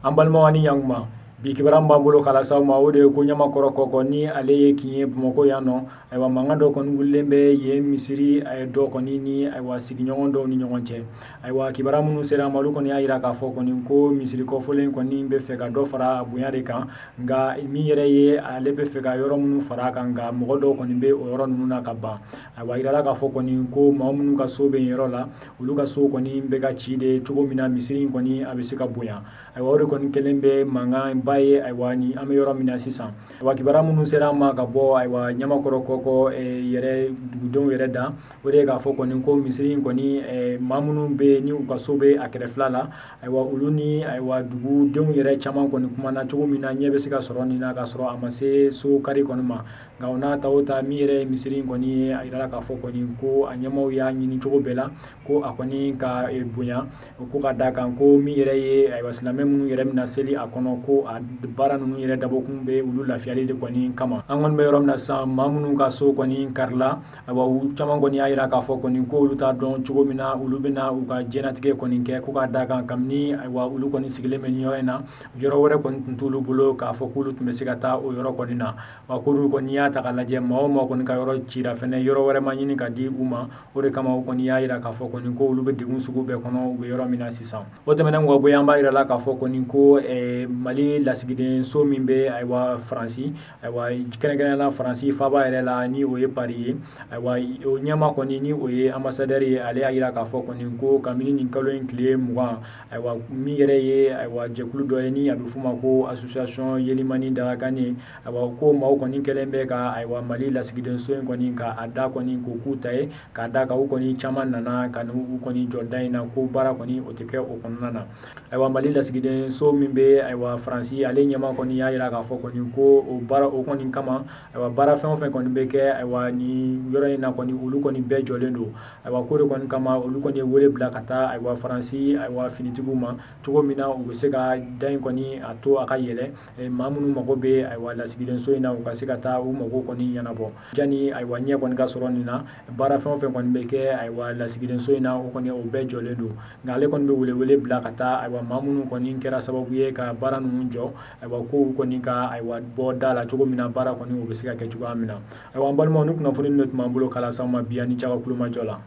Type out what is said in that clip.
An balimaw ani ɲankuma, bi kibaruya min b'an bolo k'a lase aw ma, o de ye ko Ɲamakɔrɔ Kɔkɔ ni ale ye kin ye Bamakɔ yan nɔ. Ayiwa, mankan dɔ kɔni wulilen bɛ yen misiri dɔ kɔni ni ayiwa sigiɲɔgɔn dɔw ni ɲɔgɔn cɛ. Ayiwa, kibaruya minnu sera an ma, olu kɔni y'a jira k'a fɔ kɔni ko misiri kɔfɔlen kɔni bɛ fɛ ka dɔ fara a bonya de kan, nka min yɛrɛ ye ale bɛ fɛ ka yɔrɔ minnu fara a kan, nka mɔgɔ dɔw kɔni bɛ o yɔrɔ ninnu na ka ban. Ayiwa, a yirala k'a fɔ kɔni ko maa minnu ka so bɛ yen yɔrɔ la, olu ka so kɔni bɛ ka ci de cogo min na misiri in kɔni a bɛ se ka bonya. Ayiwa, o de kɔni kɛlen bɛ mankanba ye. Ayiwa, ni an bɛ yɔrɔ min na sisan, ayiwa, kibaruya minnu sera an ma ka bɔ ayiwa Ɲamakɔrɔ Kɔkɔ yɛrɛ dugudenw yɛrɛ da, o de ye k'a fɔ kɔni ko misiri in kɔni, maa minnu bɛ yen ni u ka so bɛ a kɛrɛfɛla la, ayiwa, olu ni ayiwa dugudenw yɛrɛ caman kɔni kumana cogo min na ɲɛ bɛ se ka sɔrɔ nin na k'a sɔrɔ a ma se so kari kɔni ma. Nka o n'a ta o ta, min yɛrɛ ye misiri in kɔni ye, a yirala k'a fɔ kɔni ko a ɲɛmaaw y'a ɲini cogo bɛɛ la ko a kɔni ka bonya, ko ka da kan ko min yɛrɛ ye ayiwa silamɛ minnu yɛrɛ bɛna seli a kɔnɔ, ko a baara ninnu yɛrɛ dabɔkun bɛ olu lafiyali de kɔni kama. An kɔni bɛ yɔrɔ min na sisan, maa minnu ka so kɔni karila, ayiwa, u caman kɔni y'a jira k'a fɔ kɔni ko olu t'a dɔn cogo min na olu bɛna u ka diɲɛlatigɛ kɔni kɛ, ko ka da kan kabini ayiwa olu kɔni sigilen bɛ nin yɔrɔ in na, yɔrɔ wɛrɛ kɔni tun t'olu bolo k'a fɔ k'olu tun bɛ se ka taa o yɔrɔ kɔni na. Wa k'olu kɔni y'a ta k'a lajɛ, maa o maa kɔni ka yɔrɔ cira fɛnɛ, yɔrɔ wɛrɛ ma ɲini ka di u ma. O de kama u kɔni y'a jira k'a fɔ kɔni ko olu bɛ degun sugu bɛɛ kɔnɔ, u bɛ yɔrɔ min na sisan. O tɛmɛnen kɔ bɔ yen, an b'a jira la k'a fɔ kɔni ko Mali lasigiden so min bɛ ayiwa Faransi, ayiwa kɛrɛnkɛrɛnnenya la Faransi faaba yɛrɛ la, ni o ye Paris ye, ayiwa o ɲɛmaa kɔni ni o ye ambassadeur ye, ale y'a jira k'a fɔ kɔni ko kabini nin kalo in tile 20, ayiwa min yɛrɛ ye ayiwa jɛkulu dɔ ye ni a bɛ f'o ma ko association Yelimani Dagakani, ayiwa ko maaw kɔni kɛlen bɛ ka ayiwa Mali lasigiden so in kɔni ka a da kɔni k'o k'u ta ye, k'a da kan u kɔni caman nana ka n'u kɔni jɔ da in na ko baara kɔni o tɛ kɛ o kɔnɔna na. Ayiwa, Mali lasigiden so min bɛ ayiwa Faransi, ale ɲɛmaa kɔni y'a jira k'a fɔ kɔni ko o baara o kɔni kama, ayiwa baara fɛn o fɛn kɔni bɛ kɛ ayiwa nin yɔrɔ in na kɔni, olu kɔni bɛɛ jɔlen don. Ayiwa, ko de kɔni kama olu kɔni ye wele bila ka taa ayiwa Faransi ayiwa finitigiw ma cogo min na u bɛ se ka da in kɔni a to a ka yɛlɛ, maa minnu mago bɛ ayiwa lasigiden so in na, u ka se ka taa u mago kɔni ɲɛnabɔ jani ayiwa ɲɛ kɔni ka sɔrɔ nin na. Baara fɛn o fɛn kɔni bɛ kɛ ayiwa lasigiden so in na, o kɔni o bɛɛ jɔlen don. Nka ale kɔni bɛ welewele bila ka taa ayiwa maa minnu kɔni kɛra sababu ye ka baara ninnu jɔ, ayiwa kow kɔni ka ayiwa bɔ da la cogo min na baara kɔni o bɛ se ka kɛ cogoya min na. Ayiwa, an balimaw, ni kunnafoni ninnu de tun b'an bolo k'a lase aw ma bi, ani cɛ ka kulomajɔ la.